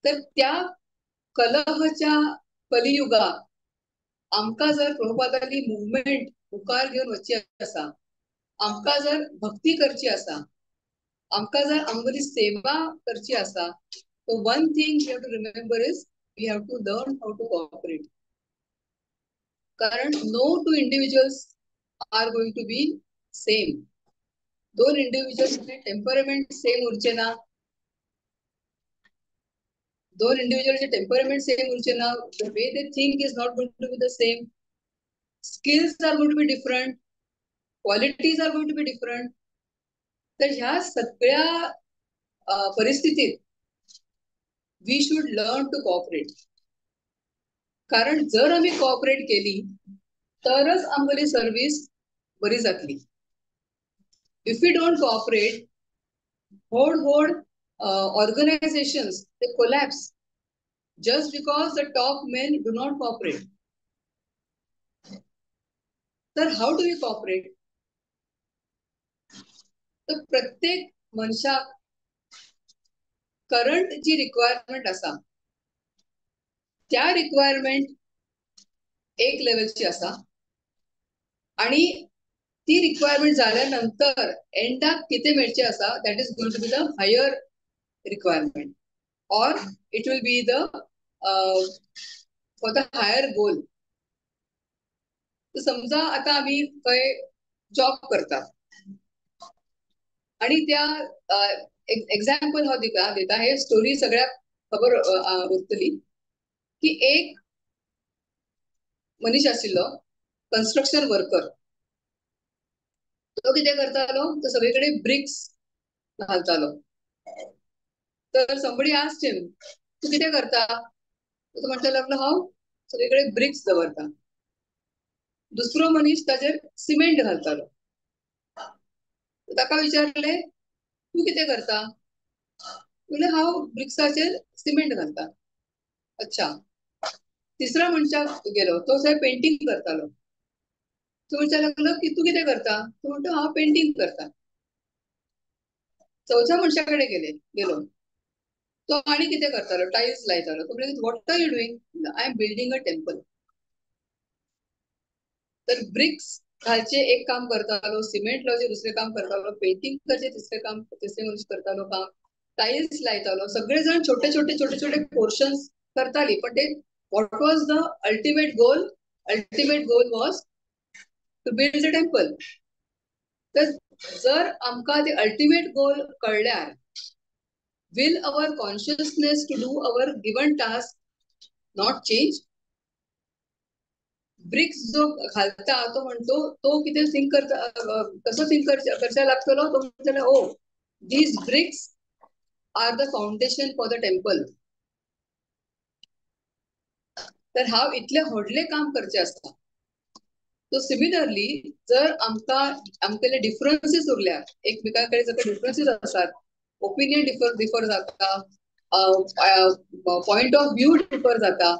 तर त्या कलहच्या कलियुगाक आमकां जर प्रभुपादाली मुवमेंट मुखार घेवन वचची आसा, आमकां जर भक्ती करची आसा, आमकां जर आमगेली सेवा करची आसा, so one thing we have to remember is we have to learn how to cooperate. कारण no two individuals are going to be same. दोन इंडिव्हिज्युअल्स टेम्परमेंट सेम उरचे ना, दोन इंडिव्हिज्युअलचे टेम्परमेंट सेम उरचे ना, the way they think is not going to be the same, skills are going to be different, qualities are going to be different. तर ह्या सगळ्या परिस्थितीत we should learn to cooperate. कारण जर आमी कोऑपरेट केली तरच आमगेली सर्वीस बरी जातली. If we don't cooperate, व्हड व्हड organizations they collapse just because the top men do not cooperate. तर how do we cooperate? तर प्रत्येक मनशाक करंट जी रिक्वायरमेंट आसा त्या रिक्वायरमेंट एक लेवलची आसा आणि ती रिक्वायरमेंट जाल्यानंतर एंडाक कितें मेळचें आसा that is going to be the higher requirement or it will be the for the higher goal. समजा आता आम्ही खंय जॉब करतात आणि त्या एक्झाम्पल हांव दिता, हे स्टोरी सगळ्याक खबर उरतली की एक मनीस आशिल्लो कन्स्ट्रक्शन वर्कर. तो कितें करतालो, तो सगळे कडेन ब्रिक्स घालतालो. तर समबडी आस्क्ड हिम, तूं कितें करता? तो म्हणपाक लागलो हांव सगळे कडेन ब्रिक्स दवरता. दुसरो मनीस ताजेर सिमेंट घालतालो. ताका विचारले तूं कितें करता? म्हणलें हांव ब्रिक्साचेर सिमेंट घालता. अच्छा, तिसरा मनशाक गेलो, तो थंय पेंटींग करतालो. तो म्हणपाक लागलो की तूं कितें करता? तो म्हणटा हांव पेंटींग करता. चवथ्या मनशा कडेन गेलो, तो आनी कितें करतालो, टायल्स लायतालो. तो म्हणटा what are you doing? I am building a temple. तर ब्रिक्स घालचे एक काम करतालो, सिमेंट लावचे दुसरें काम करतालो, पेंटींग करचे तिसरें काम, तिसरे मनीस करतालो काम, टायल्स लायतालो. सगळे जण छोटे छोटे छोटे छोटे पोर्शन्स करताली, पण ते what was the ultimate goal? Ultimate goal was to build the temple. तर जर आमकां ते अल्टिमेट गोल कळ्ळ्यार will our consciousness to do our given task not change? Bricks जो घालता तो म्हणतो तो कितें थिंक करता, कसो थिंक करच्या लागतलो, तो म्हणटलो oh these bricks are the foundation for the temple. तर हांव इतलें व्हडलें काम करचें आसता. सो सिमिलरली जर आमकां आमगेले डिफरन्सीस उरल्यार, एकमेकां कडेन जर डिफरन्सीस आसात, ओपिनियन डिफर जाता, पॉयंट ऑफ व्यू डिफर जाता,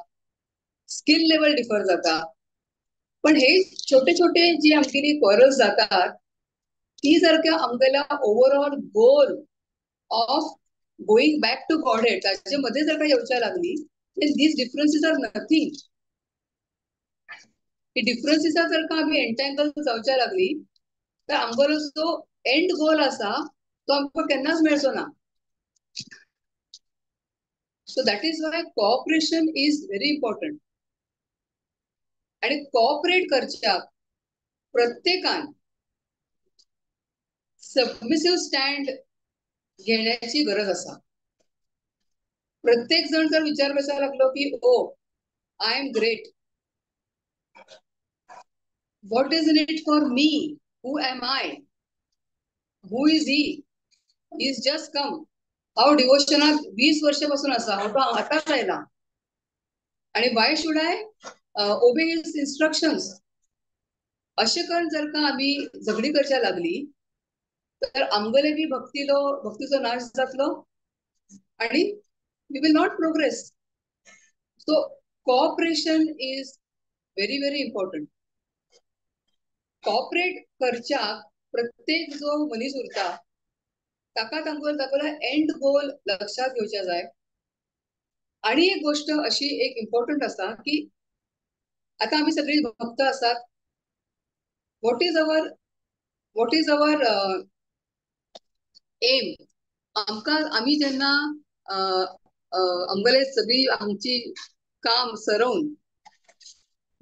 स्किल लेवल डिफर जाता, पण हे छोटे छोटे जी आमगेली क्वॉरल्स जातात ती जर का आमगेल्या overall goal of going back to Godhead ताचे मध्ये जर का येवच्या लागली then these differences are nothing. ही डिफरन्सीस जर का आमी एंटँगल जावच्या लागली तर आमगेलो जो एंड गोल आसा तो आमकां केन्नाच मेळचो ना. So that is why cooperation is very important. आणि कोऑपरेट करच्याक प्रत्येकान सबमिसिव्ह स्टँड घेण्याची गरज आसा. प्रत्येक जण जर विचार करपाक लागलो की oh I am great, what is in it for me, who am I, who is he, is just come, हांव डिवोशनाक 20 वर्षापासून आसा, हांव तो आतांच आयला आणि why should I obey his instructions, अशें करून जर का आमी झगडी करच्या लागली तर आमगेले बी भक्तीचो नाश जातलो आणि we will not progress. So cooperation is very very important. Cooperate करच्याक प्रत्येक जो मनीस उरता ताका तांगेलो एंड गोल लक्षात घेवच्या जाय. आणि एक गोष्ट अशी एक इम्पॉर्टंट आसा की आता आमी सगळी भक्त आसात, what is our aim? आमकां आमी जेन्ना आमगेले सगळी आमची काम सरोवन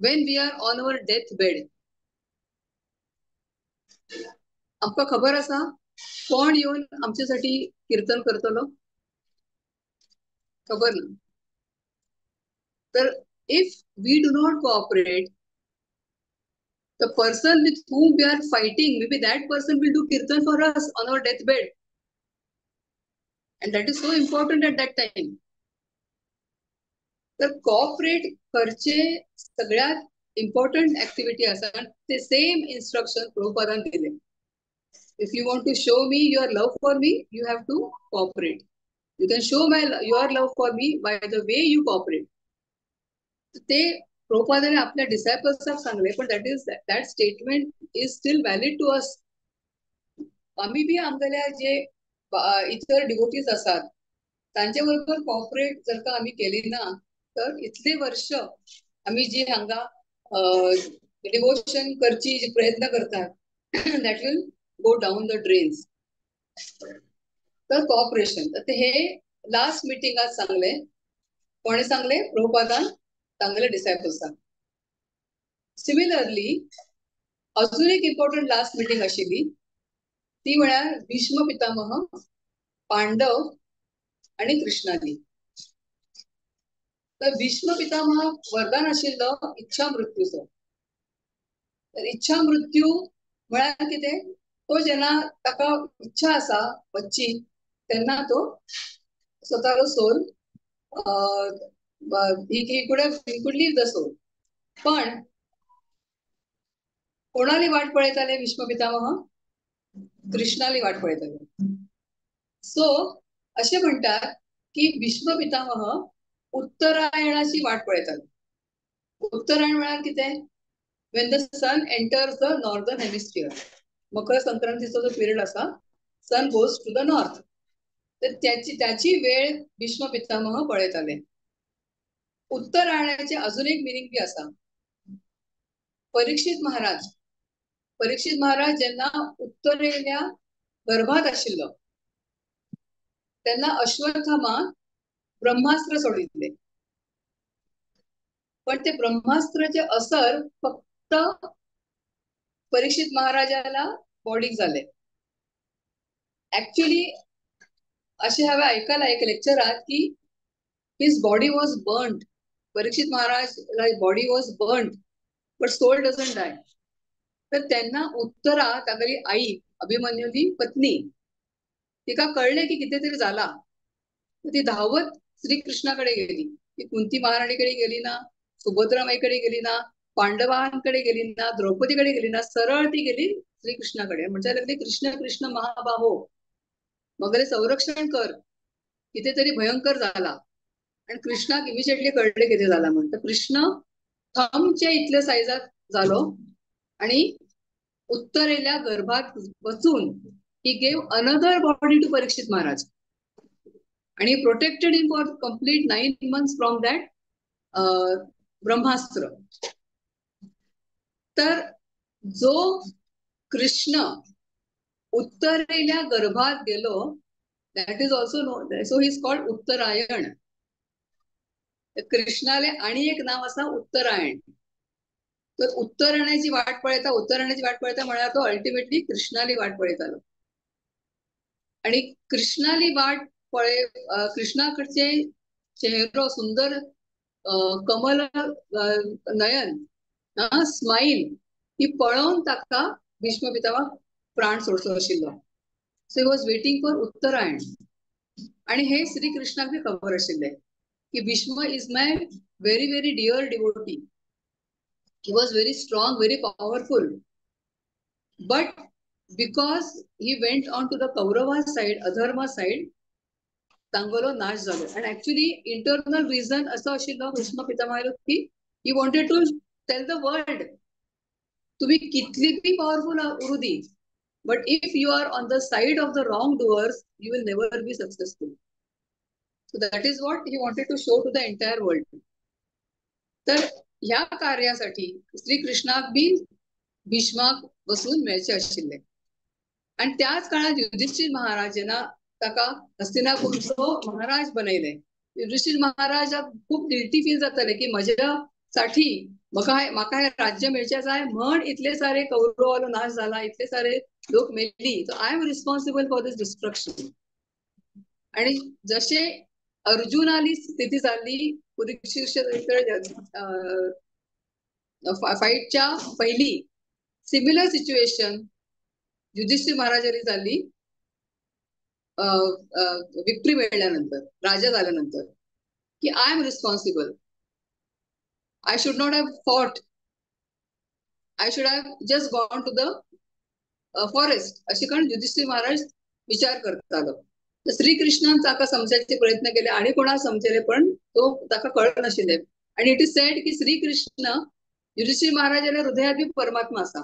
when we are on our death bed आमकां खबर आसा कोण येवन आमच्यासाठी कीर्तन करतलो? खबर ना. तर if we do not cooperate, the person with whom we are fighting, maybe that person will do kirtan for us on our deathbed. And that is so important at that time. तर cooperate करचे सगळ्यात important activity आसा. ते same instruction प्रभुपादान दिले, if you want to show me your love for me, you have to cooperate. You can show your love for me by the way you cooperate. ते प्रभुपादाने आपल्या डिसायपल्साक सांगले, पण that statement is still valid to us. आम्ही बी आमगेल्या जे इतर devotees आसात तांचे बरोबर कोऑपरेट जर का आम्ही केली ना तर इतले वर्ष आम्ही जी हांगा डिवोशन करची जी प्रयत्न करतात That will go down the drains. तर कॉपरेशन, तर हे लास्ट मिटिंगात सांगले. कोणे सांगले? प्रभुपादान सांगले डिसायपल्सांक. सिमिलरली अजून एक इम्पॉर्टंट लास्ट मिटींग आशिल्ली ती म्हळ्यार भीष्म पितामह, पांडव आनी कृष्णाली. तर भीष्म पितामह वरदान आशिल्लो इच्छा मृत्यूचो. तर इच्छा मृत्यू म्हळ्यार कितें, तो जेन्ना ताका इच्छा आसा वच्ची तेन्ना तो स्वतालो soul he could leave the soul. पण कोणाली वाट पळयताले भीष्म पितामह? कृष्णाली वाट पळयताले. सो अशें म्हणटात की भीष्म पितामह उत्तरायणाची वाट पळयताले. उत्तरायण म्हळ्यार कितें? When the sun enters the northern hemisphere. मकर संक्रांतीचो जो पिरियड आसा, sun goes to the north. तर त्याची त्याची वेळ भीष्म पितामह पळयताले. उत्तरायणाचे अजून एक मिनिंग बी आसा. परीक्षित महाराज, परीक्षित महाराज जेन्ना उत्तरेल्या गर्भात आशिल्लो तेन्ना अश्वत्थामा ब्रह्मास्त्र सोडिल्ले, पण ते ब्रह्मास्त्राचे असर फक्त परीक्षित महाराजाला बॉडीक जाले. ऍक्च्युली अशें हांवें आयकलां एक लेक्चरात की his body was burnt. Parikshit Maharaj body was burnt but soul doesn't die. तर त्यांना उत्तरा तागेली आई अभिमन्यूली पत्नी तिका कळ्ळें की कितें तरी जाला, ती धांवत श्रीकृष्णाकडे गेली. ती कुंती महाराणीकडे गेली ना, सुभद्रा माईकडे गेली ना, पांडवांकडे गेली ना, द्रौपदीकडे गेली ना, सरळ ती गेली श्रीकृष्णाकडे. म्हणजे लागली कृष्ण कृष्ण महाबाहो मगले संरक्षण कर, कितीतरी भयंकर झाला. आणि कृष्णाक इमिजिएटली कळले किती झाला म्हणून. तर कृष्ण थंबच्या इतल्या सायजात झालो आणि उत्तरेल्या गर्भात बसून he gave another body to Parikshit Maharaj आणि protected him for complete 9 months from that ब्रह्मास्त्र. तर जो कृष्ण उत्तरेल्या गर्भात गेलो, that is also no, so he is called Uttarayan. कृष्णाले आणि एक नाव असा उत्तरायण. तर उत्तरायणाची वाट पळयता, उत्तरायणाची वाट पळयता म्हळ्यार तो अल्टिमेटली कृष्णाली वाट पळयतालो. आणि कृष्णाली वाट पळय, कृष्णाकडचे चेहरो सुंदर कमल नयन स्माईल ही पळोवन ताका भीष्म पितामह प्राण सोडचो आशिल्लो. So he was waiting for Uttarayan. आणि हे श्री कृष्णाक बी खबर आशिल्लें की Bhishma is my very very dear devotee. He was very strong, very powerful, but because he went on to the Kaurava side, adharma side, तांगेलो नाश जालो. आणि ऍक्च्युली इंटरनल रिझन असो आशिल्लो भीष्म पितामहालो की he wanted to tell the world, तुम्ही कितली बी पॉवरफुल उरू दी, but if you are on the side of the wrong doers you will never be successful. So that is what he wanted to show to the entire world. तर ह्या कार्यासाठी श्रीकृष्णाक बी भीष्माक बसून मेळचे आशिल्ले. आणि त्याच काळात युधिष्ठिर महाराज जेन्ना ताका हस्तिनापूरचो महाराज बनयले, युधिष्ठिर महाराजाक खूप गिल्टी फील जाताले की म्हज्या साठी म्हाका म्हाका हे राज्य मेळचें जाय म्हण इतले सारे कौरवालो नाश जाला, इतले सारे लोक मेली, so I am responsible for this destruction. आणि जशे अर्जुनाली स्थिती जाल्ली कुरुक्षेत्र फाईटच्या पहिली, सिमिलर सिच्युएशन युधिष्ठिर महाराजाली जाल्ली विक्ट्री मेळ्ळ्यानंतर, राजा जाल्यानंतर, की I am responsible, I should not have fought, I should have just gone to the forest, अशें करून युधिष्ठिर महाराज विचार करतालो. तर श्रीकृष्णान ताका समजायचे प्रयत्न केले आणि कोणाक समजले पण तो ताका कळनाशिल्लें. आणि it is said की श्रीकृष्ण युधिष्ठिर महाराजाल्या हृदयात बी परमात्मा आसा.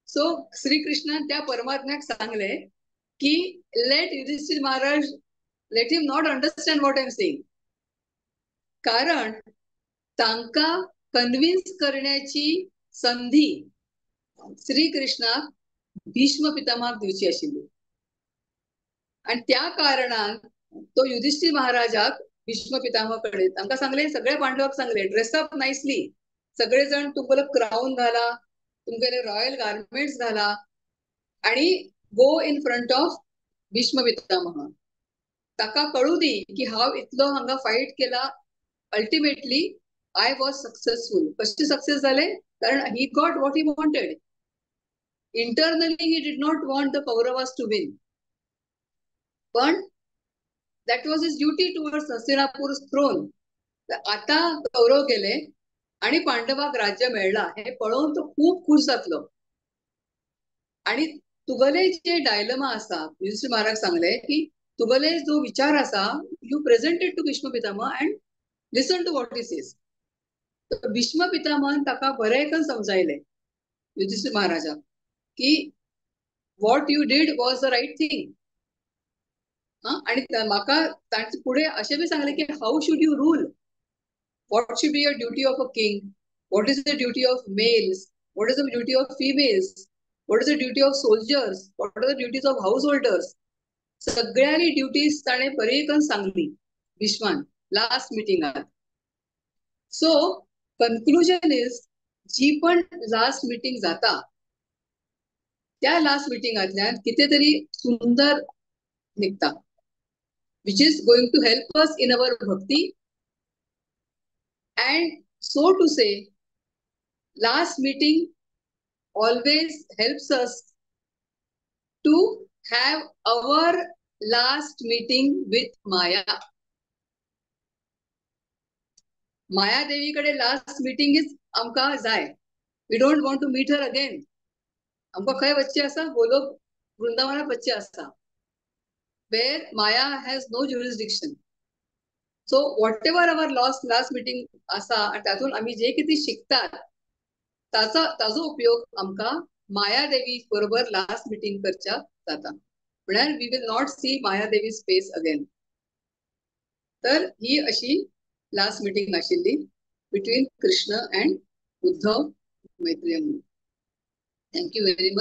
सो श्रीकृष्णान त्या परमात्म्याक सांगले की let Yudhishthir Maharaj, let him not understand what I am saying, कारण तांका कन्विन्स करण्याची संधी श्री कृष्णाक भीष्म पितामहाक दिवची आशिल्ली आणि त्या कारणान तो युधिष्ठिर महाराजाक भीष्म पितामह कडे तांकां सांगले, सगळे पांडवाक सांगले ड्रेस अप नायसली, सगळे जण तुमकां क्राऊन घाला, तुमगेले रॉयल गार्मेंट्स घाला आणि go in front of Bhishma Pitamah. ताका कळू दी की हांव इतलो हांगा फायट केला, अल्टिमेटली I was successful. कशे सक्सेस जाले? कारण he got what he wanted. Internally he did not want the Kauravas to win, पण that was his duty towards Hastinapur throne. आता कौरव गेले आणि पांडवाक राज्य मेळला हे पळोवन तो खूप खुश जातलो. आणि तुगले जे डायलमा आसा, युधिष्ठिर महाराज सांगले की तुगले जो विचार आसा you presented to Bhishma Pitamah and listen to what he says. Bhishma पितामहान ताका बरें करून समजायले युधिष्ठिर महाराजाक की what you did was the right thing. आणि म्हाका तांचे फुडें अशें बी सांगलें की how should you rule, what should be your duty of a king, what is the duty of males, what is the duty of females, what is the duty of soldiers, what are the duties of householders. सगळ्यांनी duties ताणें बरी करून सांगली भीष्मान last मिटिंगात. So conclusion is, जी पण last meeting जाता त्या last मिटिंगांतल्यान कितें तरी सुंदर निघता, which is going to help us in our bhakti. And so to say, last meeting always helps us to have our last meeting with Maya. Maya Devi कडे last meeting is आमकां जाय. We don't want to meet her again. आमकां खंय वचचें आसा? गोलोक वृंदावनाक वचचें आसा, where Maya has no jurisdiction. So whatever our last meeting आसा आणि तातूंत आमी जे कितें शिकतात ताचो ताजो उपयोग आमकां माया देवी बरोबर लास्ट मिटिंग करच्या जाता. म्हळ्यार we will not see Maya Devi's face again. तर ही अशी लास्ट मिटिंग आशिल्ली between Krishna and Uddhav Maitreya. Thank you very much.